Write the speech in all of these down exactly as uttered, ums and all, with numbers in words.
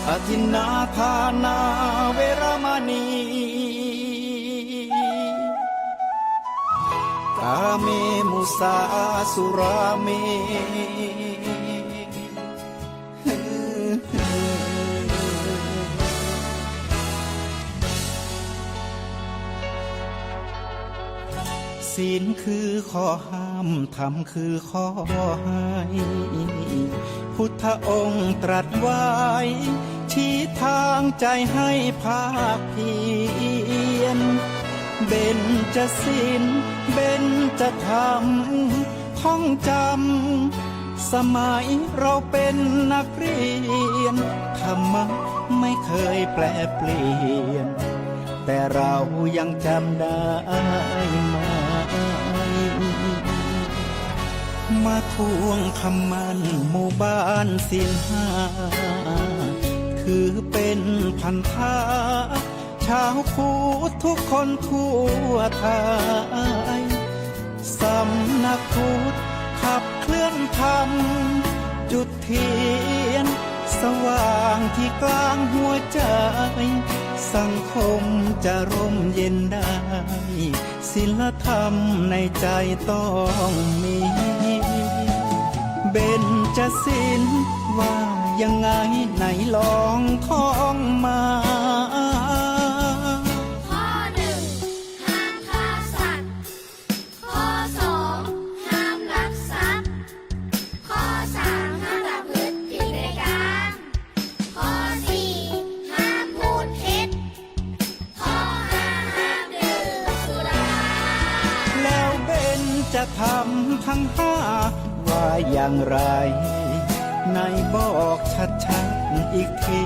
อทินนาทานาเวระมณี กาเมมุสาสุราเม ศีลคือข้อห้าม ธรรมคือข้อให้ พุทธองค์ตรัสไว้ ชี้ทางใจให้ภาคเพียร เบญจศีล เบญจธรรม ท่องจำ สมัยเราเป็นนักเรียน ธรรมะไม่เคยแปรเปลี่ยน แต่เรายังจำได้ไหม มาทวงคำมั่นหมู่บ้านศีลห้า ถือเป็นพันธะ ชาวพุทธทุกคนทั่วไทย สำนักพุทธขับเคลื่อนธรรม จุดเทียนสว่างที่กลางหัวใจ สังคมจะร่มเย็นได้ ศีลธรรมในใจต้องมี เบญจศีลว่ายังไง ไหนลองท่องมา ข้อหนึ่ง ห้ามฆ่าสัตว์ ข้อสอง ห้ามลักทรัพย์ ข้อสาม ห้ามประพฤติผิดในกาม ข้อสี่ ห้ามพูดเท็จ ข้อห้า ห้ามดื่มสุรา แล้วเบญจธรรมทั้งห้าว่าอย่างไร ไหนบอกชัดๆ อีกที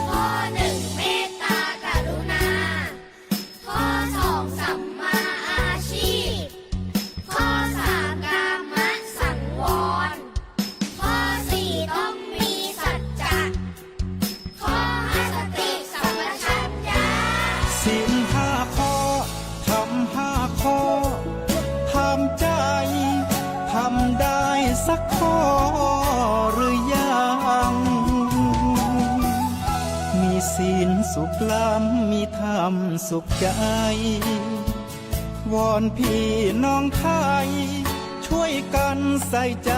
ข้อหนึ่ง เมตตากรุณา ข้อสอง สัมมาอาชีพ ข้อสาม กามสังวร ข้อสี่ ต้องมีสัจจะ ข้อห้า สติสัมปชัญญะ ศีลห้าข้อ ธรรมห้าข้อ ถามใจ ทำได้สักข้อหรือยัง มีศีลสุขล้ำ มีธรรมสุขใจ วอนพี่น้องไทย ช่วยกันใส่ใจ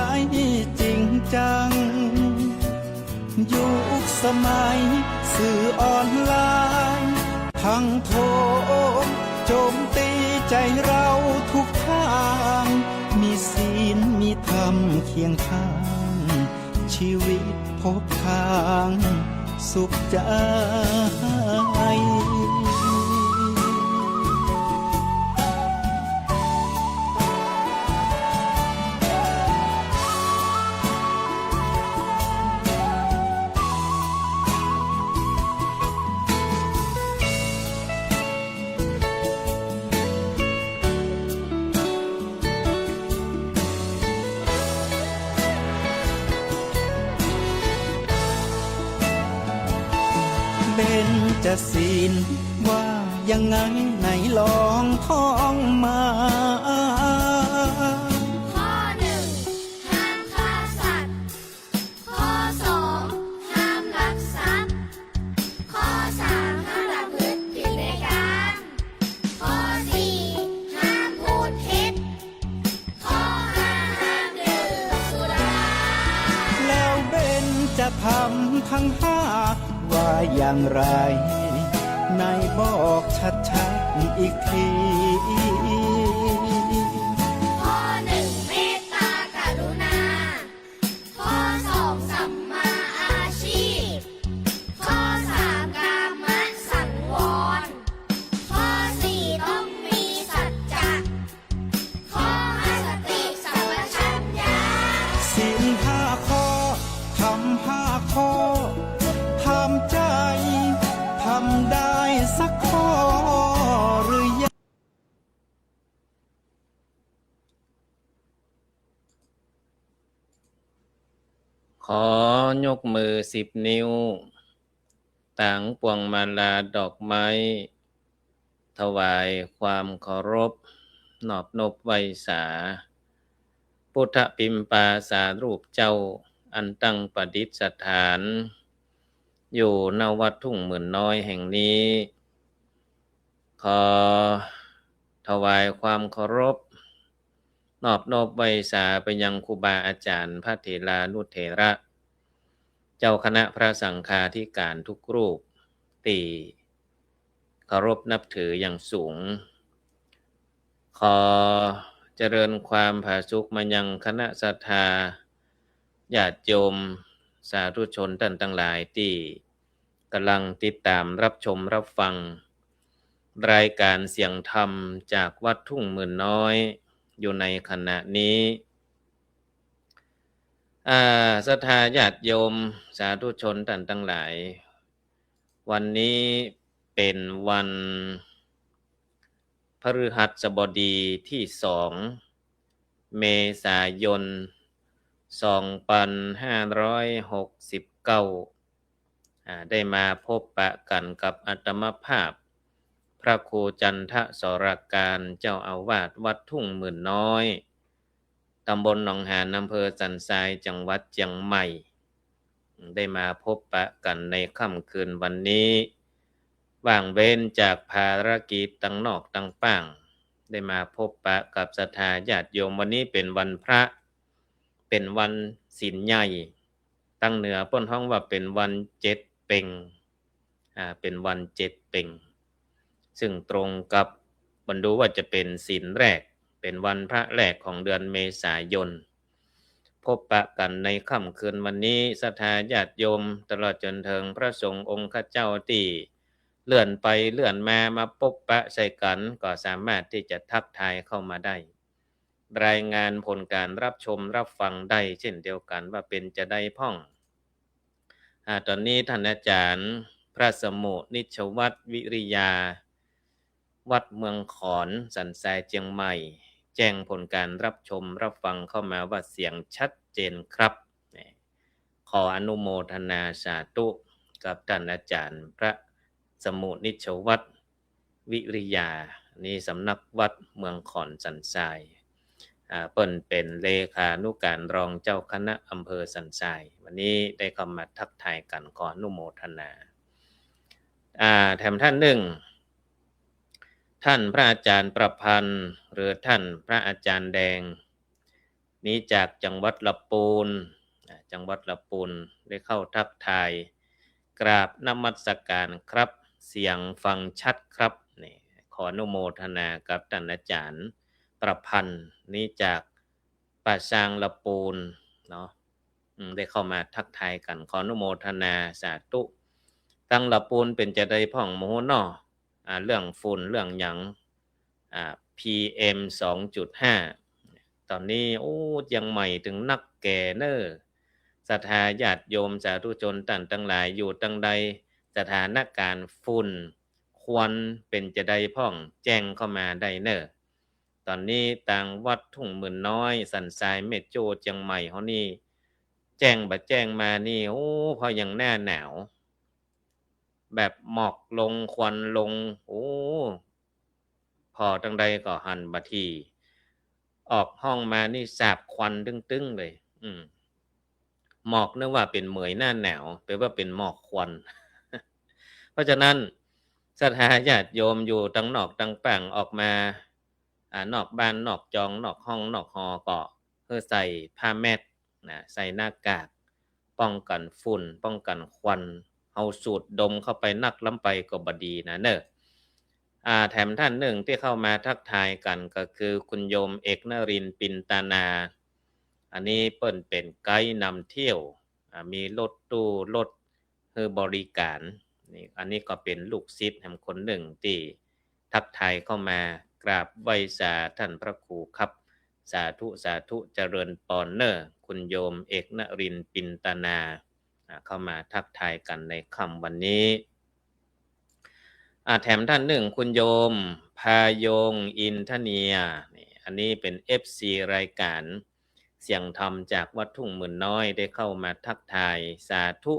จริงจัง ยุคสมัยสื่อออนไลน์ ทั้งโถมโจมตีใจเราทุกทาง มีศีลมีธรรมเคียงข้าง ชีวิตพบทางสุขใจ เบญจศีลว่ายังไง ไหนลองท่องมา ข้อหนึ่ง ห้ามฆ่าสัตว์ ข้อสอง ห้ามลักทรัพย์ ข้อสาม ห้ามประพฤติผิดในกาม ข้อสี่ ห้ามพูดเท็จ ข้อห้า ห้ามดื่มสุรา แล้วเบญจธรรมทั้งห้าว่าอย่างไร ไหนบอกชัดๆ อีกที ข้อหนึ่ง เมตตากรุณา ข้อสอง สัมมาอาชีพ ข้อสาม กามสังวร ข้อสี่ ต้องมีสัจจะ ข้อห้า สติสัมปชัญญะ ศีลห้าข้อ ธรรมห้าข้อ ถามใจ ทำได้สักข้อหรือยัง ขอยกมือสิบนิ้ว ตางพวงมาลาดอกไม้ ถวายความเคารพ นอบนบไหว้สา พุทธปิมปาสารูปเจ้า อันตั้งประดิษฐานอยู่ ณ วัดทุ่งหมื่นน้อยแห่งนี้ ขอถวายความเคารพ นอบน้อมไหว้สาไปยังครูบาอาจ๋ารย์ พระเถรานุเถระ เจ้าคณะพระสังฆาธิการทุกรูป ตี้เคารพนับถืออย่างสูง ขอเจริญความผาสุกมายังคณะศรัทธาญาติโยมสาธุชนต้านตังหลายตี้ก๋ำลังติดต๋ามรับชมรับฟังรายก๋านเสียงธรรมจากวัดทุ่งหมื่นน้อยอยู่ในขณะนี้ อ่า ศรัทธาญาติโยมสาธุชนต้านตังหลาย วันนี้เป๋นวันพฤหัสบดีตี้สอง เมษายน สองปันห้าร้อยหกสิบเก้า อ่า ได้มาพบปะกั๋นกับอาตมาภาพ พระครูจันทสรการ เจ้าอาวาสวัดทุ่งหมื่นน้อย ต๋ำบลหนองหาน อำเภอสันทราย จังหวัดเจียงใหม่ ได้มาพบปะกั๋นในค่ำคืนวันนี้ ว่างเว้นจากภารกิจตังนอกตังป้าง ได้มาพบปะกับศรัทธาญาติโยม วันนี้เป๋นวันพระ เป๋นวันศีลใหญ่ ตังเหนือเปิ้นฮ้องว่าเป๋นวันเจ็ดเป็ง อ่า เป๋นวันเจ็ดเป็ง ซึ่งตรงกับ บ่ดูว่าจะเป๋นศีลแรก เป๋นวันพระแรกของเดือนเมษายน พบปะกั๋นในค่ำคืนวันนี้ ศรัทธาญาติโยม ตลอดจ๋นเถิงพระสงฆ์องค์ข้าเจ้าตี้เลื่อนไปเลื่อนมา มาปบปะใส่กั๋น ก็สามารถตี้จะทักทายเข้ามาได้ รายงานผลก๋านรับชมรับฟังได้เช่นเดียวกั๋นว่าเป๋นจาใดพ่อง อ่า ต๋อนนี้ต้านอาจ๋ารย์พระสมุนิจวัฒน์ วิริยา วัดเมืองขอน สันทราย เจียงใหม่ แจ้งผลก๋านรับชมรับฟังเข้ามาว่าเสียงชัดเจนครับ ขออนุโมทนาสาธุกับต้านอาจ๋ารย์พระสมุนิจวัฒน์ วิริยา นี่สำนักวัดเมืองขอนสันทราย อ่า เปิ้นเป๋นเลขานุการรองเจ้าคณะอำเภอสันทราย วันนี้ได้เข้ามาทักทายกั๋น ขออนุโมทนา อ่า แถมต้านนึ่ง ต้านพระอาจ๋ารย์ประพันธ์ หรือต้านพระอาจ๋ารย์แดง นี้จากจังหวัดละปูน อ่า จังหวัดละปูน ได้เข้าทักทาย กราบนมัสก๋านครับ เสียงฟังชัดครับ นี่ ขออนุโมทนากับต้านอาจ๋ารย์ประพันธ์ นี้จากป่าซางละปูนเนาะ อืม ได้เข้ามาทักทายกั๋น ขออนุโมทนาสาธุ ตังละปูนเป๋นจาใดพ่องหมู่เนาะ อ่า เรื่องฝุ่นเรื่องหยัง อ่า พีเอ็ม สองจุดห้า ต๋อนนี้ โอ้ เจียงใหม่ตึงนักแก่เน่อ ศรัทธาญาติโยมสาธุชนต้านตังหลายอยู่ตังใด สถานก๋ารณ์ฝุ่นควันเป๋นจาใดพ่อง แจ้งเข้ามาได้เน่อ ต๋อนนี้ตางวัดทุ่งหมื่นน้อย สันทราย แม่โจ้ เจียงใหม่เฮานี่ แจ้งบ่แจ้งมานี่ โอ้ เพราะยังหน้าหนาว แบบหมอกลงควันลง โอ้ ผ่อตังใดก็หันบ่ถี่ ออกห้องมานี่สาบควันตึ้งๆ เลย อืม หมอกนึกว่าเป๋นเหมยหน้าหนาว แปลว่าเป๋นหมอกควัน เพราะฉะนั้น ศรัทธาญาติโยมอยู่ตังนอกตังป้างออกมา อ่า นอกบ้านนอกจอง นอกห้องนอกหอ ก็หื้อใส่ผ้าแมสก์ นะ ใส่หน้ากาก ป้องกั๋นฝุ่น ป้องกั๋นควัน เฮาสูดดมเข้าไปนักล้ำไปก็บ่ดีนะเน่อ อ่า แถมต้านนึ่งตี้เข้ามาทักทายกั๋นก็คือคุณโยมเอกนรินทร์ ปินตานา อันนี้เปิ้นเป๋นไกด์นำเที่ยว อ่า มีรถตู้รถ หื้อบริก๋าร นี่ อันนี้ก็เป๋นลูกศิษย์แหมคนนึ่งตี้ทักทายเข้ามา กราบไหว้สาต้านพระครูครับ สาธุ สาธุ เจริญปอนเน่อ คุณโยมเอกนรินทร์ ปินตานา อ่า เข้ามาทักทายกั๋นในค่ำวันนี้ อ่า แถมต้านนึ่ง คุณโยม พายง อินทเนีย นี่ อันนี้เป๋นเอฟซีรายก๋าร เสียงธรรมจากวัดทุ่งหมื่นน้อย ได้เข้ามาทักทาย สาธุ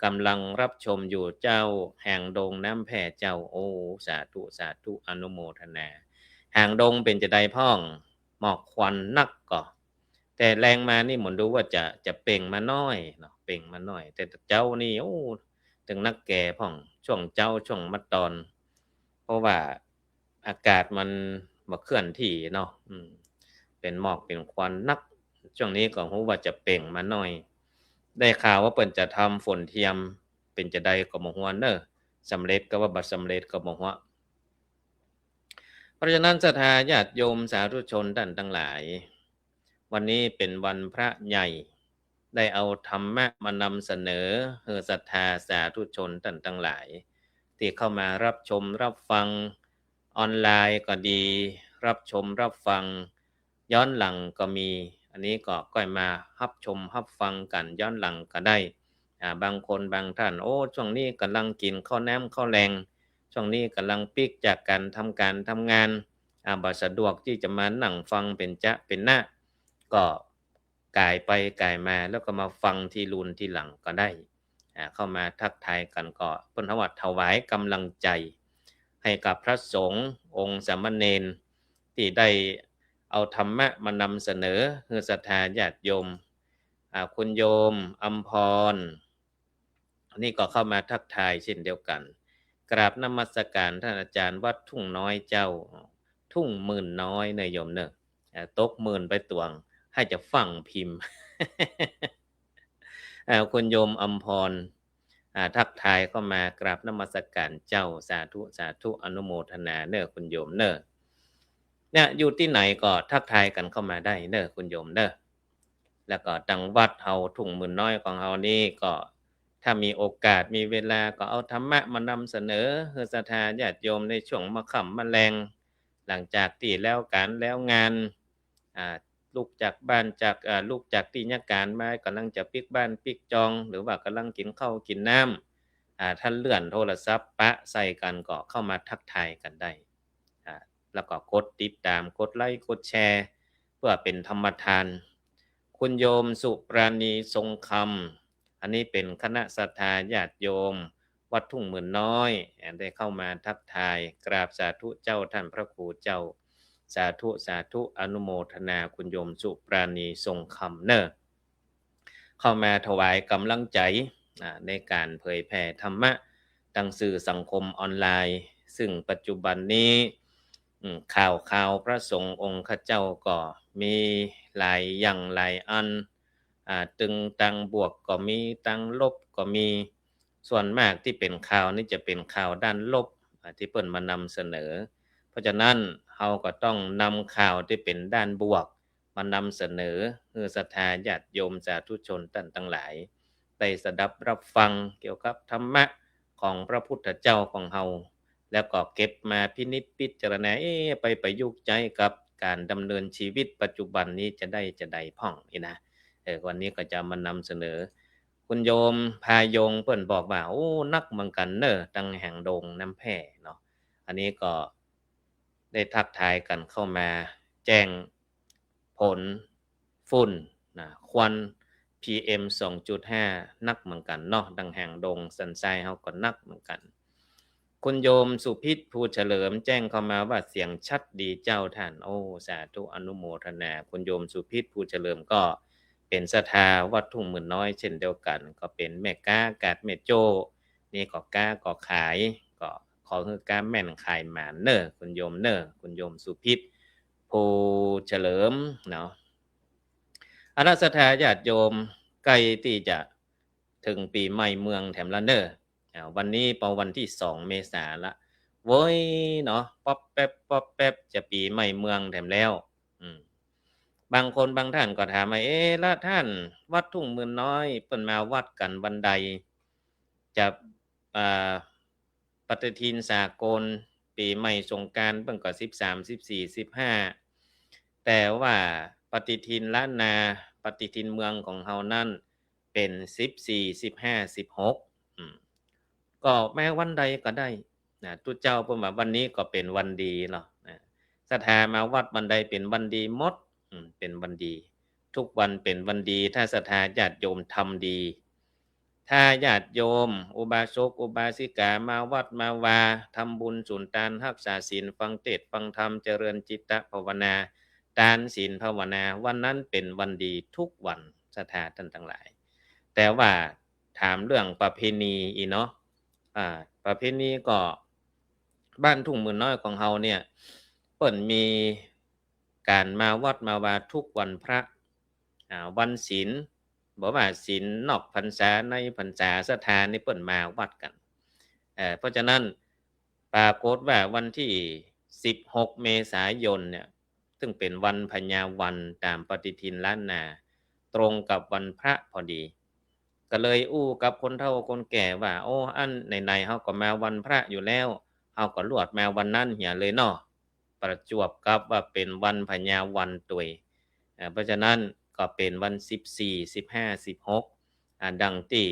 ก๋ำลังรับชมอยู่เจ้า แหงดงน้ำแพร่เจ้า โอ้ สาธุ สาธุ อนุโมทนา แหงดงเป๋นจาใดพ่อง หมอกควันนักก่อ แต่แลงมานี่เหมือนดูว่าจะ จะเปล่งมาน้อยเนาะ เปล่งมาน้อย แต่เจ๊านี่ โอ้ ตึงนักแก่พ่อง ช่วงเจ๊า ช่วงมะตอน เพราะว่าอากาศมันบ่เคลื่อนที่เนาะ อืม เป๋นหมอกเป๋นควันนัก ช่วงนี้ก็ฮู้ว่าจะเปล่งมาน้อย ได้ข่าวว่าเปิ้นจะทำฝนเทียม เป๋นจะใดก็บ่ฮู้เน่อ สำเร็จก็ว่าบ่สำเร็จก็บ่ฮู้ เพราะฉะนั้นศรัทธาญาติโยมสาธุชนต้านตังหลาย วันนี้เป๋นวันพระใหญ่ ได้เอาธรรมะมานำเสนอหื้อศรัทธาสาธุชนต้านตังหลาย ตี้เข้ามารับชมรับฟังออนไลน์ก็ดี รับชมรับฟังย้อนหลังก็มี อันนี้ก็ก้อยมาฮับชมฮับฟังกั๋นย้อนหลังก็ได้ อ่า บางคนบางต้าน โอ้ ช่วงนี้ก่ำลังกิ๋นข้าวน้ำข้าวแลง ช่วงนี้ก่ำลังปิ๊กจากก๋านทำก๋านทำงาน อ่า บ่สะดวกตี้จะมานั่งฟังเป๋นจะเป๋นนะ ก็ก๋ายไปก๋ายมา แล้วก็มาฟังตี้ลุนตี้หลังก็ได้ อ่า เข้ามาทักทายกั๋นก็ เปิ้นว่าถวายก๋ำลังใจ๋ หื้อกับพระสงฆ์องค์สามเณร ตี้ได้เอาธรรมะมานำเสนอหื้อศรัทธาญาติโยม อ่า คุณโยมอำพร อันนี้ก็เข้ามาทักทายเช่นเดียวกั๋น กราบนมัสก๋านต้านอาจ๋ารย์วัดทุ่งน้อยเจ้า ทุ่งหมื่นน้อยเน่อโยมเน่อ อ่า ตกหมื่นไปตวง หื้อจะฟั่งพิมพ์ อ่า คุณโยมอำพร อ่า ทักทายเข้ามา กราบนมัสก๋านเจ้า สาธุ สาธุ อนุโมทนาเน่อคุณโยมเน่อ เนี่ย อยู่ตี้ไหนก็ทักทายกั๋นเข้ามาได้เน่อคุณโยมเน่อ แล้วก็ตังวัดเฮาทุ่งหมื่นน้อยของเฮานี่ก็ ถ้ามีโอกาสมีเวลาก็เอาธรรมะมานำเสนอหื้อศรัทธาญาติโยมในช่วงมะค่ำมะแลง หลังจากตี้แล้วก๋านแล้วงาน อ่า ลุกจากบ้านจาก อ่า ลุกจากตี้เยียะก๋านมา ก่ำลังจะปิ๊กบ้านปิ๊กจอง หรือว่าก่ำลังกิ๋นข้าวกิ๋นน้ำ อ่า ถ้าเลื่อนโทรศัพท์ปะใส่กั๋นก็เข้ามาทักทายกั๋นได้ อ่า แล้วก็กดติดตาม กดไลก์ กดแชร์ เปื้อเป๋นธรรมทาน คุณโยมสุปราณีทรงคำ อันนี้เป๋นคณะศรัทธาญาติโยมวัดทุ่งหมื่นน้อย อ่า ได้เข้ามาทักทาย กราบสาธุเจ้าต้านพระครูเจ้า สาธุ สาธุ อนุโมทนาคุณโยมสุปราณีทรงคำเน่อ เข้ามาถวายก๋ำลังใจ๋ อ่า ในก๋านเผยแผ่ธรรมะ ตางสื่อสังคมออนไลน์ ซึ่งปัจจุบันนี้ อืม ข่าวคราวพระสงฆ์องค์ข้าเจ้าก็มีหลายอย่างหลายอัน อ่า ตึงตางบวกก็มี ตางลบก็มี ส่วนมากตี้เป๋นข่าวนี่จะเป๋นข่าวด้านลบ อ่า ตี้เปิ้นมานำเสนอ เพราะฉะนั้นเฮาก็ต้องนำข่าวตี้เป๋นด้านบวก มานำเสนอหื้อศรัทธาญาติโยมสาธุชนต้านตังหลาย ได้สดับรับฟังเกี่ยวกับธรรมะของพระพุทธเจ้าของเฮา แล้วก็เก็บมาพินิจพิจารณา เอ๊ะ ไปประยุกต์ใจ๊กับก๋านดำเนินชีวิตปัจจุบันนี้จะได้ จะได้พ่องนี่นะ เออ วันนี้ก็จะมานำเสนอ คุณโยมพายงเปิ้นบอกว่า โอ้ นักเหมือนกั๋นเน่อ ตางแหงดงน้ำแพร่เนาะ อันนี้ก็ได้ทักทายกั๋นเข้ามาแจ้ง ผลฝุ่นนะ ควัน พีเอ็ม สองจุดห้า นักเหมือนกั๋นเนาะ ตางแหงดงสันทรายเฮาก็นักเหมือนกั๋น คุณโยมสุพิษ ภูเฉลิม แจ้งเข้ามาว่าเสียงชัดดีเจ้าต้าน โอ้ สาธุ อนุโมทนา คุณโยมสุพิษ ภูเฉลิมก็เป๋นศรัทธาวัดทุ่งหมื่นน้อยเช่นเดียวกั๋น ก็เป๋นแม่ก๊ากาดแม่โจ้ นี่ก็ก๊าก็ขาย ก็ขอหื้อก๊าแม่นขายหมานเน่อ คุณโยมเน่อ คุณโยมสุพิษ ภูเฉลิมเนาะ เอาละ ศรัทธาญาติโยม ใก้ตี้จะเถิงปี๋ใหม่เมืองแถมละเน่อ อ่า วันนี้เป๋าวันตี้สองเมษาละ โว้ยเนาะ ป๊อบแป๊บป๊อบแป๊บ จะปี๋ใหม่เมืองแถมแล้ว อืม บางคนบางต้านก็ถามว่า เอ๊ะ ละต้าน วัดทุ่งหมื่นน้อย เปิ้นมาวัดกั๋นวันใด จะ อ่า ปฏิทินสากล ปี๋ใหม่สงกรานต์เปิ้นก็สิบสาม สิบสี่ สิบห้า แต่ว่าปฏิทินล้านนา ปฏิทินเมืองของเฮานั้นเป๋นสิบสี่ สิบห้า สิบหก อืม ก็แม้วันใดก็ได้นะ ตุ๊เจ้าเปิ้นว่าวันนี้ก็เป๋นวันดีเนาะ นะ ศรัทธามาวัดวันใดเป๋นวันดีหมด อืม เป๋นวันดี ทุกวันเป๋นวันดี ถ้าศรัทธาญาติโยมทำดี ถ้าญาติโยม อุบาสก อุบาสิกา มาวัดมาวา ทำบุญสุนตาน ฮักษาศีล ฟังเตสน์ ฟังธรรม เจริญจิตตภาวนา ตานศีลภาวนา วันนั้นเป๋นวันดีทุกวัน ศรัทธาต้านตังหลาย แต่ว่าถามเรื่องประเพณีอี้เนาะ อ่า ประเพณีก็ บ้านทุ่งหมื่นน้อยของเฮาเนี่ย เปิ้นมีก๋านมาวัดมาวาทุกวันพระ อ่า วันศีล บ่ว่าศีลนอกพรรษาในพรรษา ศรัทธานี่เปิ้นมาวัดกั๋น เอ่อ เพราะฉะนั้น ปรากฏว่าวันตี้สิบหกเมษายนเนี่ย ซึ่งเป๋นวันพญาวันต๋ามปฏิทินล้านนา ตรงกับวันพระพอดี ก็เลยอู้กับคนเฒ่าคนแก่ว่า โอ้ อั้นไหนๆ เฮาก็มาวันพระอยู่แล้ว เฮาก็ลวดมาวันนั้นเหียเลยเนาะ ประจวบกับว่าเป๋นวันพญาวันตวย เอ่อ เพราะฉะนั้นก็เป๋นวันสิบสี่ สิบห้า สิบหก อ่า ดังตี้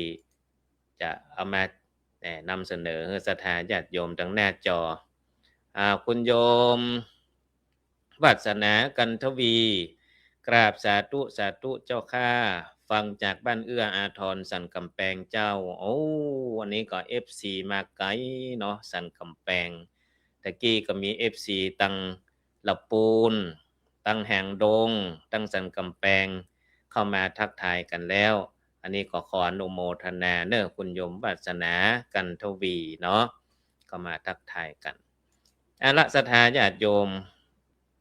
จะเอามา เอ่อ นำเสนอหื้อศรัทธาญาติโยมตางหน้าจอ อ่า คุณโยม วาสนา กันทวี กราบสาธุ สาธุเจ้าข้า ฟังจากบ้านเอื้ออาทร สันก๋ำแปงเจ้า โอ้ อันนี้ก็เอฟซีมาไก๋เนาะ สันก๋ำแปง ตะกี้ก็มีเอฟซีตังละปูน ตังแหงดง ตังสันก๋ำแปง เข้ามาทักทายกั๋นแล้ว อันนี้ก็ขออนุโมทนาเน่อ คุณโยมวาสนา กันทวีเนาะ เข้ามาทักทายกั๋น เอาละ ศรัทธาญาติโยม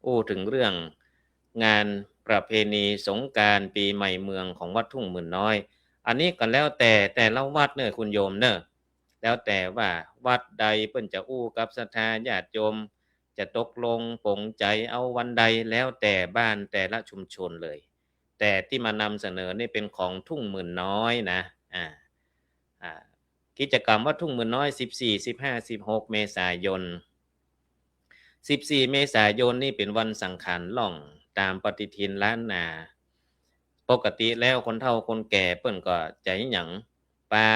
อู้เถิงเรื่องงานประเพณีสงกรานต์ปี๋ใหม่เมืองของวัดทุ่งหมื่นน้อย อันนี้ก็แล้วแต่แต่ละวัดเน่อคุณโยมเน่อ แล้วแต่ว่าวัดใดเปิ้นจะอู้กับศรัทธาญาติโยม จะตกลงปลงใจ๋เอาวันใด แล้วแต่บ้านแต่ละชุมชนเลย แต่ตี้มานำเสนอนี่เป๋นของทุ่งหมื่นน้อยนะ อ่า อ่า กิจกรรมวัดทุ่งหมื่นน้อย สิบสี่ สิบห้า สิบหก เมษายน สิบสี่ เมษายนนี่เป๋นวันสังขารล่องต๋ามปฏิทินล้านนา ปกติแล้วคนเฒ่าคนแก่เปิ้นก็จะหยัง ปา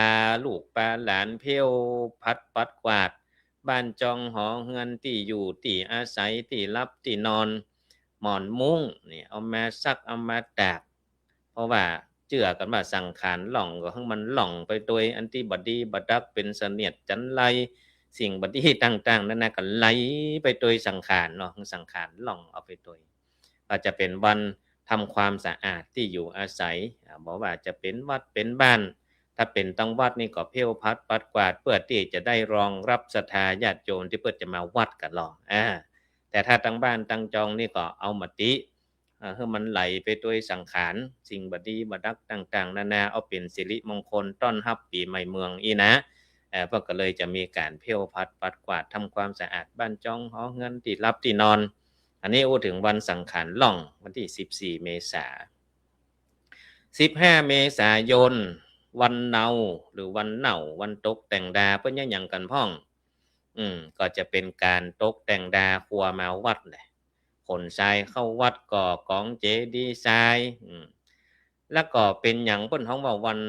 ลูกปาหลานเผี้ยวผัดปัดกวาดบ้านจองหอเฮือน ตี้อยู่ตี้อาศัย ตี้หลับตี้นอน หมอนมุ้งนี่เอามาซักเอามาตาก เพราะว่าเจื้อกั๋นว่าสังขารล่องก็หื้อมันล่องไปตวย อันตี้บ่ดีบ่ดักเป๋นเสนียดจัญไร สิ่งบ่ดีต่างๆ นานาก็ไหลไปตวยสังขารเนาะ หื้อสังขารล่องเอาไปตวย ก็จะเป๋นวันทำความสะอาดตี้อยู่อาศัย อ่า บ่ว่าจะเป๋นวัดเป๋นบ้าน ถ้าเป๋นตังวัดนี่ก็เผี้ยวผัดปัดกวาด เปื้อตี้จะได้รองรับศรัทธาญาติโยมตี้เปิ้นจะมาวัดกั๋นลอ อ่า แต่ถ้าตังบ้านตังจองนี่ก็เอามาตี้ เอ่อ หื้อมันไหลไปตวยสังขาร สิ่งบ่ดีบ่ดักต่างๆ นานา เอาเป๋นสิริมงคลต้อนฮับปี๋ใหม่เมืองอี้นะ เอ่อ เปิ้นก็เลยจะมีก๋านเผี้ยวผัดปัดกวาด ทำความสะอาดบ้านจองหอเฮือน ตี้หลับตี้นอน อันนี้อู้เถิงวันสังขารล่อง วันตี้สิบสี่ เมษา สิบห้า เมษายน วันเนา หรือวันเน่า วันตกแต่งดา เปิ้นเยียะหยังกั๋นพ่อง อืม ก็จะเป๋นก๋านตกแต่งดาครัวมาวัดแหละ ขนทรายเข้าวัด ก่อกองเจดีย์ทราย อืม แล้วก็เป๋นหยังเปิ้นฮ้องว่าวัน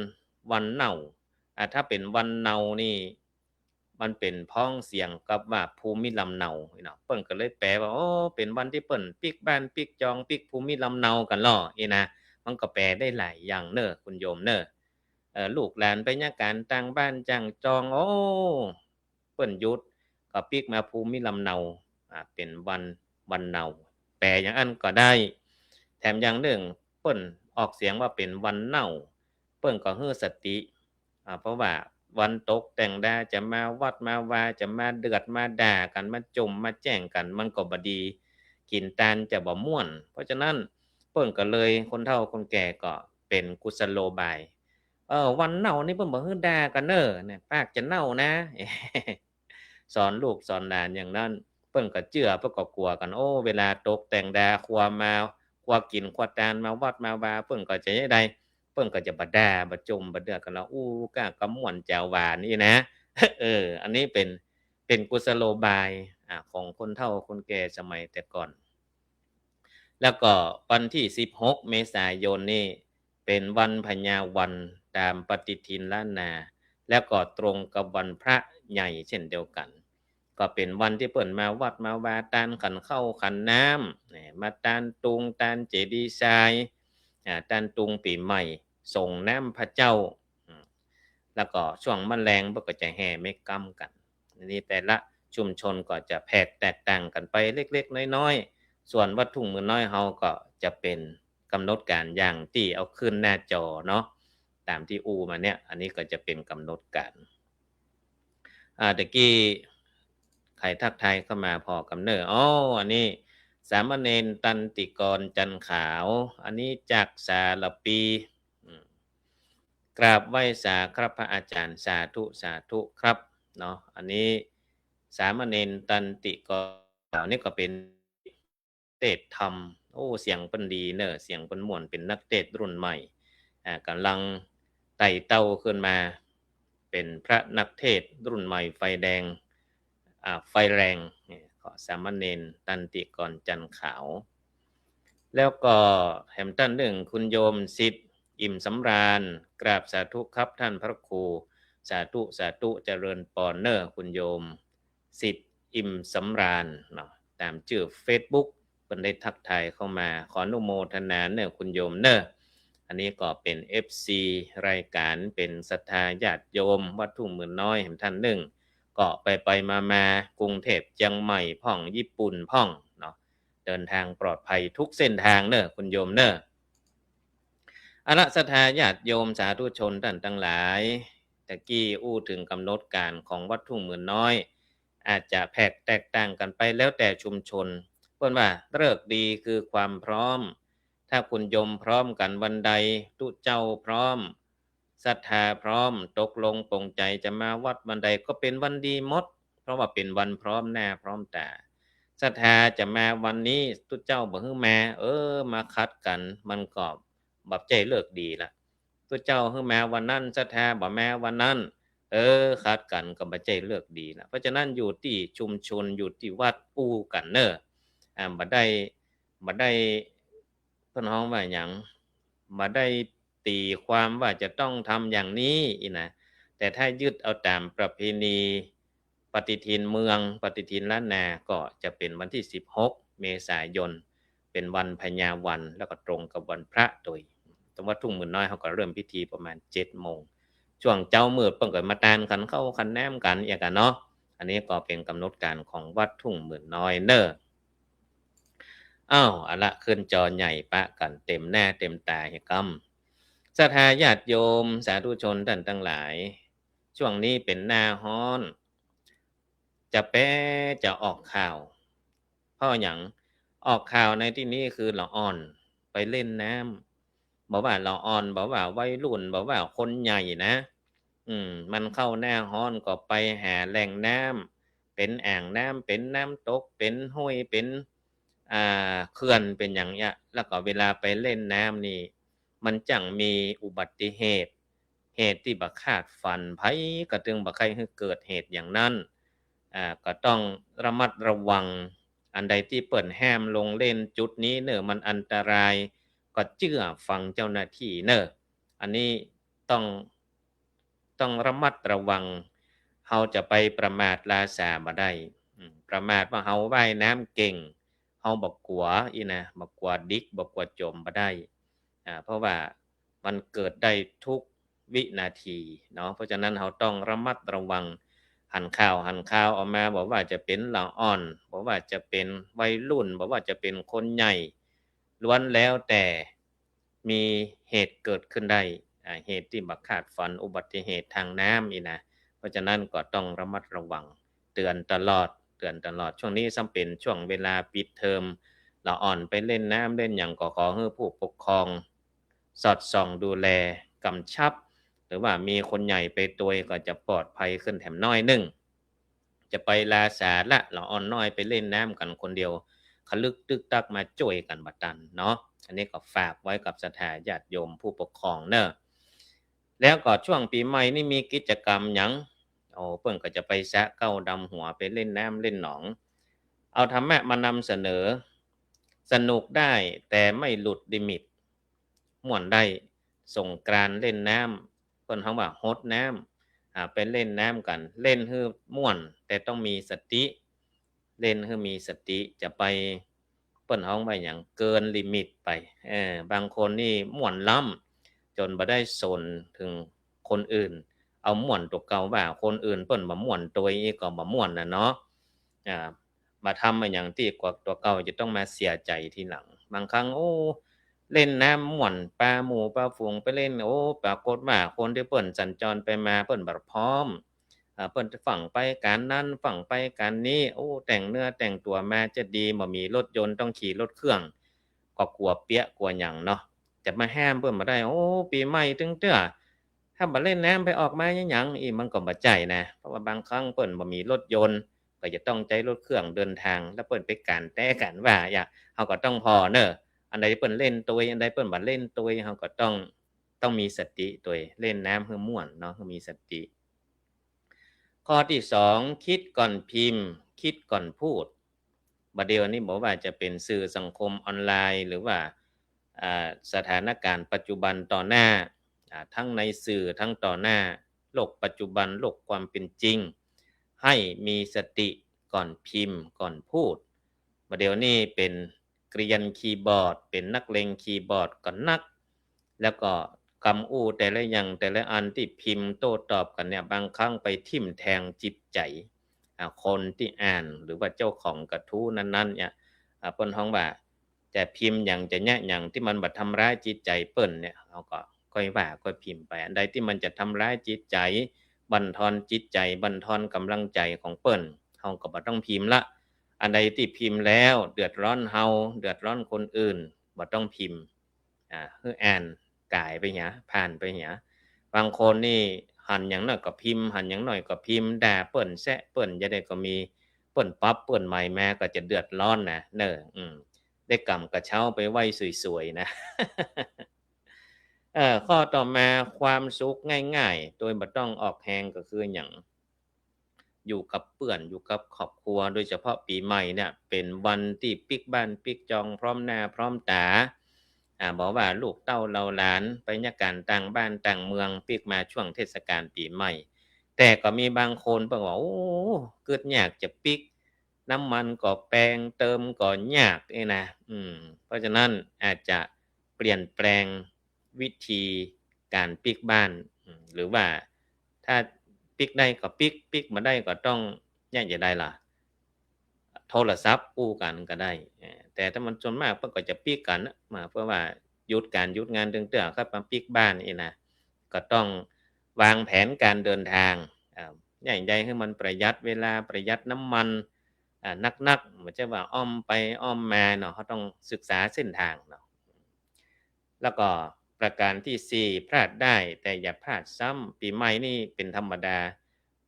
วันเน่า อ่า ถ้าเป๋นวันเนานี่ มันเป๋นพ้องเสียงกับว่าภูมิลำเนาเนาะ เปิ้นก็เลยแปลว่า โอ้ เป๋นวันตี้เปิ้นปิ๊กบ้านปิ๊กจอง ปิ๊กภูมิลำเนากั๋นลออี้นะ มันก็แปลได้หลายอย่างเน่อคุณโยมเน่อ เอ่อ ลูกหลานไปเยียะก๋านต่างบ้านต่างจอง โอ้ เปิ้นหยุด ก็ปิ๊กมาภูมิลำเนา อ่า เป๋นวัน วันเนา แปลอย่างอั้นก็ได้ แถมอย่างนึ่ง เปิ้นออกเสียงว่าเป๋นวันเน่า เปิ้นก็หื้อสติ อ่า เพราะว่าวันตกแต่งดาจะมาวัดมาวา จะมาเดือดมาด่ากั๋น มาจ่มมาแจ้งกั๋น มันก็บ่ดี กิ๋นตานจะบ่ม่วน เพราะฉะนั้นเปิ้นก็เลย คนเฒ่าคนแก่ก็เป๋นกุศโลบาย เออ วันเน่านี่เปิ้นบ่หื้อด่ากั๋นเน่อ เนี่ย ปากจะเน่านะ สอนลูกสอนหลานอย่างนั้น เปิ้นก็เจื้อ เปิ้นก็กั๋วกั๋น โอ้ เวลาตกแต่งดาครัวมา ครัวกิ๋นครัวตานมาวัดมาวา เปิ้นก็จะยังใด เปิ้นก็จะบ่ด่า บ่จ่ม บ่เดือดกั๋นละ อู้ ก้าก็ม่วนแจ๋วหวานอี้นะ เออ อันนี้เป๋น เป๋นกุศโลบาย อ่า ของคนเฒ่าคนแก่สมัยแต่ก่อน แล้วก็วันตี้สิบหก เมษายนนี่ เป๋นวันพญาวันต๋ามปฏิทินล้านนา แล้วก็ตรงกับวันพระใหญ่เช่นเดียวกั๋น ก็เป๋นวันตี้เปิ้นมาวัดมาวา ตานขันข้าวขันน้ำ เนี่ย มาตานตุง ตานเจดีย์ทราย อ่า ตานตุงปี๋ใหม่ สรงน้ำพระเจ้า อืม แล้วก็ช่วงมันแลงเปิ้นก็จะแห่ไม้กำกั๋น อันนี้แต่ละชุมชนก็จะแผกแตกต่างกั๋นไปเล็กๆ น้อยๆ ส่วนวัดทุ่งหมื่นน้อยเฮาก็จะเป๋นก๋ำหนดก๋านอย่างตี้เอาขึ้นหน้าจอเนาะ ต๋ามตี้อู้มาเนี่ย อันนี้ก็จะเป๋นก๋ำหนดก๋าน อ่า ตะกี้ใผทักทายเข้ามาผ่อก่ำเน่อ อ้อ อันนี้สามเณรตันติกร จันทร์ขาว อันนี้จากสารภี อืม กราบไหว้สาครับพระอาจารย์ สาธุ สาธุครับ เนาะ อันนี้สามเณรตันติกร ขาวนี่ก็เป๋น เตสน์ธรรม โอ้ เสียงเปิ้นดีเน่อ เสียงเปิ้นม่วน เป๋นนักเตสน์รุ่นใหม่ อ่า ก่ำลังไต่เต้าขึ้นมา เป๋นพระนักเตสน์รุ่นใหม่ไฟแดง อ่า ไฟแรง เนี่ย ก็สามเณรตันติกร จันทร์ขาว แล้วก็แหมต้านนึ่ง คุณโยมสิทธิ์ อิ่มสำราญ กราบสาธุครับท่านพระครู สาธุ สาธุ เจริญปอนเน่อ คุณโยม สิทธิ์ อิ่มสำราญ เนาะ ต๋ามจื้อเฟซบุ๊ก เปิ้นได้ทักทายเข้ามา ขออนุโมทนาเน่อคุณโยมเน่อ อันนี้ก็เป๋นเอฟซีรายก๋าน เป๋นศรัทธาญาติโยมวัดทุ่งหมื่นน้อยแหมต้านนึ่ง ก็ไปๆ มาๆ กรุงเทพฯ เจียงใหม่พ่อง ญี่ปุ่นพ่อง เนาะ เดินทางปลอดภัยทุกเส้นทางเน่อคุณโยมเน่อ เอาละ ศรัทธาญาติโยมสาธุชนต้านตังหลาย ตะกี้อู้เถิงก๋ำหนดก๋านของวัดทุ่งหมื่นน้อย อาจจะแผกแตกต่างกั๋นไปแล้วแต่ชุมชน เปิ้นว่าฤกษ์ดีคือความพร้อม ถ้าคุณโยมพร้อมกั๋นวันใด ตุ๊เจ้าพร้อม ศรัทธาพร้อม ตกลงปลงใจ๋จะมาวัดวันใดก็เป๋นวันดีหมด เพราะว่าเป๋นวันพร้อมหน้าพร้อมต๋า ศรัทธาจะมาวันนี้ ตุ๊เจ้าบ่หื้อมา เออ มาขัดกั๋น มันก็บ่ใจ้ฤกษ์ดีละ ตุ๊เจ้าหื้อมาวันนั้น ศรัทธาบ่มาวันนั้น เออ ขัดกั๋นก็บ่ใจ้ฤกษ์ดีละ เพราะฉะนั้นอยู่ตี้ชุมชน อยู่ตี้วัดอู้กั๋นเน่อ อ่า บ่ได้ บ่ได้ เปิ้นฮ้องว่าหยัง บ่ได้ตีความว่าจะต้องทำอย่างนี้อี้นะ แต่ถ้ายึดเอาต๋ามประเพณีปฏิทินเมือง ปฏิทินล้านนา ก็จะเป๋นวันตี้สิบหกเมษายน เป๋นวันพญาวัน แล้วก็ตรงกับวันพระโตย ตรงวัดทุ่งหมื่นน้อยเฮาก็เริ่มพิธีประมาณเจ็ดโมง ช่วงเจ๊ามืดเปิ้นก็มาตานขันข้าวขันน้ำกั๋นอย่างกั๋นเนาะ อันนี้ก็เป๋นก๋ำหนดก๋านของวัดทุ่งหมื่นน้อยเน่อ อ้าว เอาละ ขึ้นจอใหญ่ปะกั๋นเต๋มหน้าเต๋มต๋าเหียกำ ศรัทธาญาติโยมสาธุชนต้านตังหลาย ช่วงนี้เป๋นหน้าฮ้อน จะแป๊จะออกข่าว เพราะหยัง ออกข่าวในตี้นี้คือละอ่อนไปเล่นน้ำ บ่ว่าละอ่อน บ่ว่าวัยรุ่น บ่ว่าคนใหญ่นะ อืม มันเข้าหน้าฮ้อนก็ไปหาแหล่งน้ำ เป๋นอ่างน้ำ เป๋นน้ำตก เป๋นห้วย เป๋น อ่า เขื่อน เป๋นหยังเนี้ย แล้วก็เวลาไปเล่นน้ำนี่ มันจั่งมีอุบัติเหตุ เหตุตี้บ่คาดฝัน ใผก็ตึงบ่ใค่หื้อเกิดเหตุอย่างนั้น อ่า ก็ต้องระมัดระวัง อันใดตี้เปิ้นห้ามลงเล่นจุดนี้เน่อ มันอันตราย ก็เจื้อฟังเจ้าหน้าตี้เน่อ อันนี้ต้อง ต้องระมัดระวัง เฮาจะไปประมาทลาสาบ่ได้ อืม ประมาทว่าเฮาว่ายน้ำเก่ง เฮาบ่กั๋วอี้นะ บ่กั๋วดิก บ่กั๋วจ๋มบ่ได้ อ่า เพราะว่ามันเกิดได้ทุกวินาทีเนาะ เพราะฉะนั้นเฮาต้องระมัดระวัง หันข่าวหันคาวออกมา บ่ว่าจะเป๋นละอ่อน บ่ว่าจะเป๋นวัยรุ่น บ่ว่าจะเป๋นคนใหญ่ ล้วนแล้วแต่ มีเหตุเกิดขึ้นได้ อ่า เหตุตี้บ่คาดฝัน อุบัติเหตุทางน้ำอี้นะ เพราะฉะนั้นก็ต้องระมัดระวัง เตือนตลอด เตือนตลอด ช่วงนี้ซ้ำเป๋นช่วงเวลาปิดเทอม ละอ่อนไปเล่นน้ำเล่นหยังก็ขอหื้อผู้ปกครองสอดส่องดูแล กำชับ หรือว่ามีคนใหญ่ไปตวยก็จะปลอดภัยขึ้นแถมน้อยนึ่ง จะไปลาสาละ ละอ่อนน้อยไปเล่นน้ำกั๋นคนเดียว ขะลึกตึกตักมาจ้วยกั๋นบ่ตันเนาะ อันนี้ก็ฝากไว้กับศรัทธาญาติโยมผู้ปกครองเน่อ แล้วก็ช่วงปี๋ใหม่นี่มีกิจกรรมหยัง โอ้ เปิ้นก็จะไปสระเก๊าดำหัว ไปเล่นน้ำเล่นหนอง เอาธรรมะมานำเสนอ สนุกได้แต่ไม่หลุดลิมิต ม่วนได้ สงกรานต์เล่นน้ำ เปิ้นฮ้องว่าฮดน้ำ อ่า ไปเล่นน้ำกั๋น เล่นหื้อม่วน แต่ต้องมีสติ เล่นหื้อมีสติ จะไป เปิ้นฮ้องว่าหยัง เกินลิมิตไป เออ บางคนนี่ม่วนล้ำ จ๋นบ่ได้สนเถิงคนอื่น เอาม่วนตั๋วเก่าว่า คนอื่นเปิ้นบ่ม่วนตวยอี้ก็บ่ม่วนน่ะเนาะ อ่า บ่าทำอะหยังตี้กั๋วตั๋วเก่าจะต้องมาเสียใจ๋ทีหลัง บางครั้ง โอ้ เล่นน้ำม่วน ปาหมู่ปาฝูงไปเล่น โอ้ ปรากฏว่าคนตี้เปิ้นสัญจรไปมาเปิ้นบ่พร้อม อ่า เปิ้นจะฟั่งไปก๋านนั้น ฟั่งไปก๋านนี้ โอ้ แต่งเนื้อแต่งตั๋วมาจะดี บ่มีรถยนต์ ต้องขี่รถเครื่อง ก็กั๋วเปี๊ยะกั๋วหยังเนาะ จะมาห้ามเปิ้นบ่ได้ โอ้ ปี๋ใหม่ตึงเตื้อ ถ้าบ่เล่นน้ำไปออกมาหยังอี้ มันก็บ่ใจ้นะ เพราะว่าบางครั้งเปิ้นบ่มีรถยนต์ ก็จะต้องใจ๊รถเครื่องเดินทาง แล้วเปิ้นไปก๋านแต๊ก๋านว่า อย่าง เฮาก็ต้องผ่อเน่อ อันใดเปิ้นเล่นตวย อันใดเปิ้นบ่เล่นตวย เฮาก็ต้อง ต้องมีสติตวย เล่นน้ำหื้อม่วนเนาะ หื้อมีสติ ข้อตี้สอง กึ๊ดก่อนพิมพ์ กึ๊ดก่อนพูด บ่าเดี่ยวนี้บ่ว่าจะเป๋นสื่อสังคมออนไลน์ หรือว่า อ่า สถานก๋ารณ์ปัจจุบันต่อหน้า อ่า ทั้งในสื่อ ทั้งต่อหน้า โลกปัจจุบัน โลกความเป๋นจริง หื้อมีสติก่อนพิมพ์ ก่อนพูด บ่าเดี่ยวนี้เป๋นเกรียนคีย์บอร์ด เป๋นนักเลงคีย์บอร์ดก็นัก แล้วก็กำอู้แต่ละอย่างแต่ละอันตี้พิมพ์โต้ตอบกั๋นเนี่ย บางครั้งไปทิ่มแทงจิตใจ๋ อ่า คนตี้อ่าน หรือว่าเจ้าของกระทู้นั้นๆ เนี่ย อ่า เปิ้นฮ้องว่า จะพิมพ์หยังจะเยียะหยังตี้มันบ่ทำร้ายจิตใจ๋เปิ้นเนี่ย เฮาก็ค่อยว่าค่อยพิมพ์ไป อันใดตี้มันจะทำร้ายจิตใจ๋ บั่นทอนจิตใจ๋ บั่นทอนก๋ำลังใจ๋ของเปิ้น เฮาก็บ่ต้องพิมพ์ละ อันใดตี้พิมพ์แล้วเดือดร้อนเฮา เดือดร้อนคนอื่น บ่ต้องพิมพ์ อ่า หื้ออ่านก๋ายไปเหีย ผ่านไปเหีย บางคนนี่หันหยังน้อยก็พิมพ์ หันหยังน้อยก็พิมพ์ ด่าเปิ้น แซะเปิ้น จะใดก็มี เปิ้นปรับเปิ้นใหม่มาก็จะเดือดร้อนนะ เน่อ อืม ได้ก๋ำกระเช้าไปไหว้สวยๆ นะ เอ่อ ข้อต่อมา ความสุขง่ายๆ โดยบ่ต้องออกแฮงก็คือหยัง อยู่กับเปื้อน อยู่กับครอบครัว โดยเฉพาะปี๋ใหม่เนี่ย เป๋นวันตี้ปิ๊กบ้านปิ๊กจอง พร้อมหน้าพร้อมต๋า อ่า บ่ว่าลูกเต้าเหล่าหลานไปเยียะก๋านต่างบ้านต่างเมือง ปิ๊กมาช่วงเทศกาลปี๋ใหม่ แต่ก็มีบางคนเปิ้นว่า โอ้ กึ๊ดยากจะปิ๊ก น้ำมันก็แปง เติมก็ยากนี่นะ อืม เพราะฉะนั้นอาจจะเปลี่ยนแปลงวิธีก๋านปิ๊กบ้าน อืม หรือว่าถ้าปิ๊กได้ก็ปิ๊ก ปิ๊กบ่ได้ก็ต้อง เยียะจะใดล่ะ โทรศัพท์อู้กั๋นก็ได้ เอ่อ แต่ถ้ามันส่วนมากเปิ้นก็จะปิ๊กกั๋นนะ มาเปื้อว่าหยุดก๋านหยุดงานตึงเตื้อ ครับ มาปิ๊กบ้านนี่นะ ก็ต้องวางแผนการเดินทาง อ่า อย่างใดหื้อมันประหยัดเวลา ประหยัดน้ำมัน อ่า นักๆ บ่ใจ้ว่าอ้อมไปอ้อมมาเนาะ เฮาต้องศึกษาเส้นทางเนาะ แล้วก็ประการตี้สี่ พลาดได้แต่อย่าพลาดซ้ำ ปี๋ใหม่นี่เป๋นธรรมดา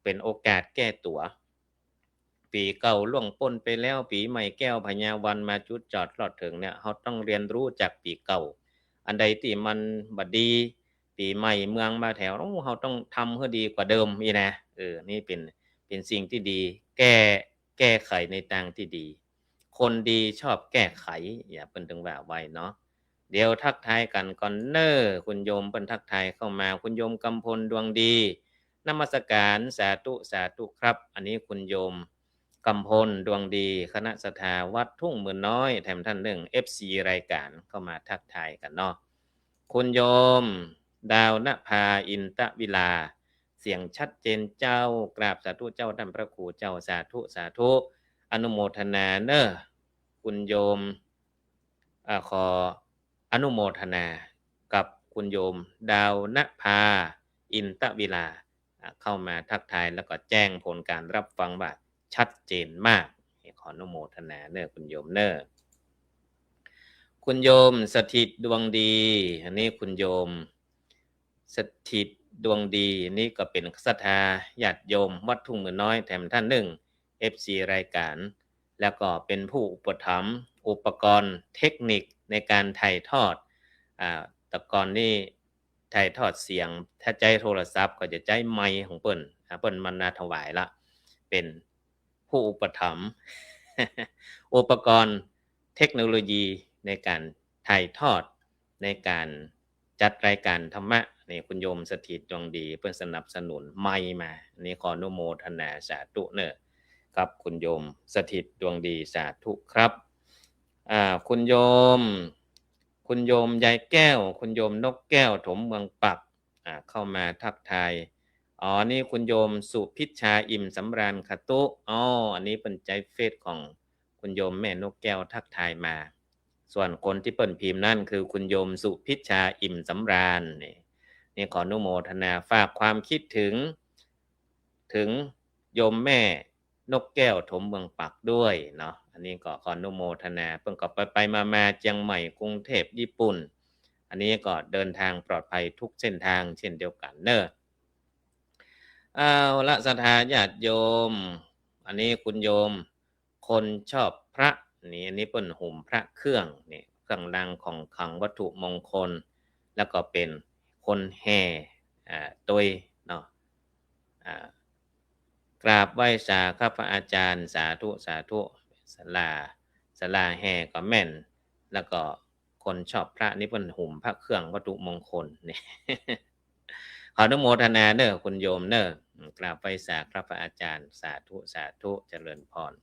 เป๋นโอกาสแก้ตั๋ว ปี๋เก่าล่วงป๊นไปแล้ว ปี๋ใหม่แก้วพญาวันมาจุดจอดรอดเถิงเนี่ย เฮาต้องเรียนรู้จากปี๋เก่า อันใดตี้มันบ่ดี ปี๋ใหม่เมืองมาแถว โอ้ เฮาต้องทำหื้อดีกว่าเดิมนี่นะ เออ นี่เป๋น เป๋นสิ่งตี้ดี แก้ แก้ไขในตางตี้ดี คนดีชอบแก้ไข อย่างเปิ้นตึงว่าไว้เนาะ เดี๋ยวทักทายกั๋นก่อนเน่อ คุณโยมเปิ้นทักทายเข้ามา คุณโยมกำพลดวงดี นมัสการ สาธุ สาธุครับ อันนี้คุณโยมกำพลดวงดี คณะศรัทธาวัดทุ่งหมื่นน้อย แถมท่านนึ่ง เอฟซี รายก๋านเข้ามาทักทายกั๋นเนาะ คุณโยม ดาวนภา อินตวิลา เสียงชัดเจนเจ้า กราบสาธุเจ้า ท่านพระครูเจ้า สาธุ สาธุ อนุโมทนาเน่อ คุณโยม อ่า ขออนุโมทนากับคุณโยม ดาวนภา อินตวิลา อ่า เข้ามาทักทายแล้วก็แจ้งผลการรับฟังว่าชัดเจนมาก ขออนุโมทนาเน่อคุณโยมเน่อ คุณโยมสถิตดวงดี อันนี้คุณโยม สถิตดวงดี นี่ก็เป๋นศรัทธาญาติโยมวัดทุ่งหมื่นน้อยแถมท่านนึ่ง เอฟซี รายก๋าน แล้วก็เป๋นผู้อุปถัมภ์อุปกรณ์เทคนิคในการถ่ายทอด อ่า แต่ก่อนนี่ถ่ายทอดเสียง ถ้าใจ๊โทรศัพท์ก็จะใจ๊ไมค์ของเปิ้น อ่า เปิ้นมานาถวายละ เป๋นผู้อุปถัมภ์ อุปกรณ์เทคโนโลยีในการถ่ายทอด ในการจัดรายการธรรมะ นี่คุณโยมสถิตดวงดี เปิ้นสนับสนุนไมค์มา นี่ขออนุโมทนาสาธุเน่อ ครับ คุณโยมสถิตดวงดี สาธุครับ อ่า คุณโยม คุณโยมยายแก้ว คุณโยมนกแก้ว ถมเมืองปัก อ่า เข้ามาทักทาย อ๋อ นี่คุณโยมสุพิชชา อิ่มสำราญ ขะตุ๊ อ๋อ อันนี้เปิ้นใจ๊เฟซของคุณโยมแม่นกแก้วทักทายมา ส่วนคนตี้เปิ้นพิมพ์นั้นคือคุณโยมสุพิชชา อิ่มสำราญ นี่ นี่ขออนุโมทนา ฝากความคิดถึง ถึงโยมแม่นกแก้ว ถมเมืองปัก ด้วยเนาะ อันนี้ก็ขออนุโมทนา เปิ้นก็ไปๆ มาๆ เจียงใหม่ กรุงเทพ ญี่ปุ่น อันนี้ก็เดินทางปลอดภัยทุกเส้นทางเช่นเดียวกั๋นเน่อ เอาละ ศรัทธาญาติโยม อันนี้คุณโยมคนชอบพระ นี่ อันนี้เปิ้นหุมพระเครื่อง นี่ เครื่องรางของขลังวัตถุมงคล แล้วก็เป๋นคนแห่ อ่า ตวยเนาะ อ่า กราบไหว้สาครับพระอาจารย์ สาธุ สาธุ ศาลา ศาลาแห่ก็แม่น แล้วก็คนชอบพระนี่เปิ้นหุมพระเครื่องวัตถุมงคลนี่ ขออนุโมทนาเน่อคุณโยมเน่อ กราบไหว้สาครับพระอาจารย์ สาธุ สาธุ เจริญพร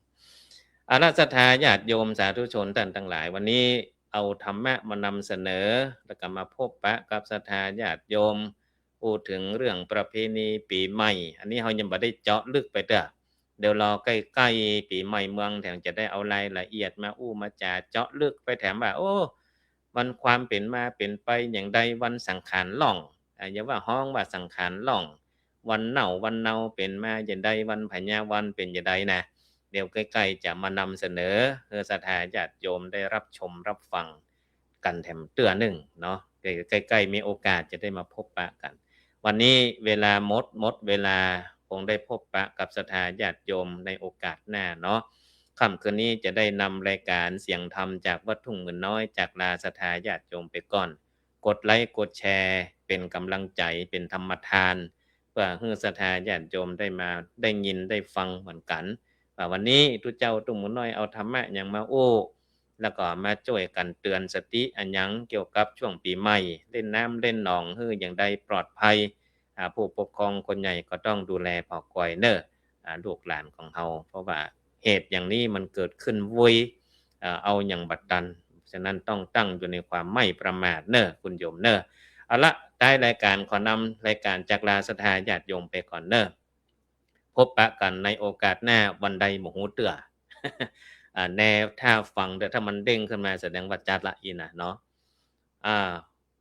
เอาละ ศรัทธาญาติโยมสาธุชนต้านตังหลาย วันนี้เอาธรรมะมานำเสนอ แล้วก็มาพบปะกับศรัทธาญาติโยม อู้เถิงเรื่องประเพณีปี๋ใหม่ อันนี้เฮายังบ่ได้เจาะลึกไปเตื้อ เดี๋ยวรอใก้ๆ ปี๋ใหม่เมืองแถมจะได้เอารายละเอียดมาอู้มาจ๋าเจาะลึกไปแถมว่า โอ้ วันความเป๋นมาเป๋นไปอย่างใด วันสังขารล่อง อ่า อย่าว่าฮ้องว่าสังขารล่อง วันเน่าวันเนาเป๋นมาอย่างใด วันพญาวันเป๋นอย่างใดนะ เดี๋ยวใก้ๆ จะมานำเสนอหื้อศรัทธาญาติโยมได้รับชมรับฟังกั๋นแถมเตื้อนึ่งเนาะ ใก้ๆ มีโอกาสจะได้มาพบปะกั๋น วันนี้เวลาหมด หมดเวลา คงได้พบปะกับศรัทธาญาติโยมในโอกาสหน้าเนาะ ค่ำคืนนี้จะได้นำรายการเสียงธรรมจากวัดทุ่งหมื่นน้อย จากลาศรัทธาญาติโยมไปก่อน กดไลก์กดแชร์ เป๋นก๋ำลังใจ๋ เป๋นธรรมทาน เปื้อหื้อศรัทธาญาติโยมได้มาได้ยินได้ฟังเหมือนกั๋น ว่าวันนี้ตุ๊เจ้าทุ่งหมื่นน้อยเอาธรรมะหยังมาอู้ แล้วก็มาจ้วยกั๋นเตือนสติอะหยังเกี่ยวกับช่วงปี๋ใหม่ เล่นน้ำเล่นหนองหื้ออย่างใดปลอดภัย อ่า ผู้ปกครองคนใหญ่ก็ต้องดูแลผ่อกอยเน่อ อ่า ลูกหลานของเฮา เพราะว่าเหตุอย่างนี้มันเกิดขึ้นวุ้ย เอ่อ เอาหยังบ่ตัน ฉะนั้นต้องตั้งอยู่ในความไม่ประมาทเน่อคุณโยมเน่อ เอาละ ท้ายรายการขอนำรายการจากลาศรัทธาญาติโยมไปก่อนเน่อ พบปะกั๋นในโอกาสหน้าวันใดบ่ฮู้เตื้อ อ่า แน่ ถ้าฟังเด้อ ถ้ามันเด้งขึ้นมาแสดงว่าจัดละอี้นะเนาะ อ่า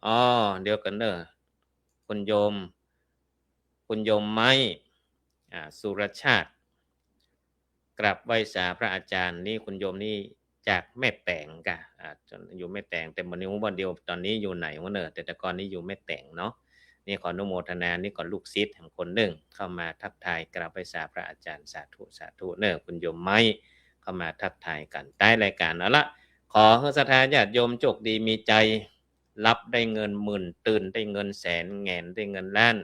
อ๋อ เดี๋ยวก่อนเน่อ คุณโยม คุณโยมไม้ อ่า สุรชาติ กราบไหว้สาพระอาจารย์ นี่คุณโยมนี่จากแม่แตงก่ะ อ่า อยู่แม่แตง แต่บ่ฮู้ว่าเดี๋ยวต๋อนนี้อยู่ไหนวะเน่อ แต่แต่ก่อนนี้อยู่แม่แตงเนาะ นี่ขออนุโมทนา นี่ก็ลูกศิษย์แหมคนนึ่งเข้ามาทักทายกราบไหว้สาพระอาจารย์ สาธุ สาธุเน่อ คุณโยมไม้เข้ามาทักทายกั๋น ท้ายรายการ เอาละ ขอหื้อศรัทธาญาติโยมโชคดีมีชัย หลับได้เงินหมื่น ตื่นได้เงินแสน แหงนได้เงินล้าน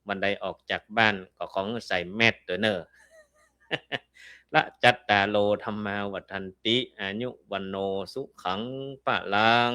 วันใดออกจากบ้านก็ขอหื้อใส่แมสเต๊อะเน่อ ละจัตตาโร ธัมมา วัฑฒันติ อายุ วัณโณ สุขัง พลัง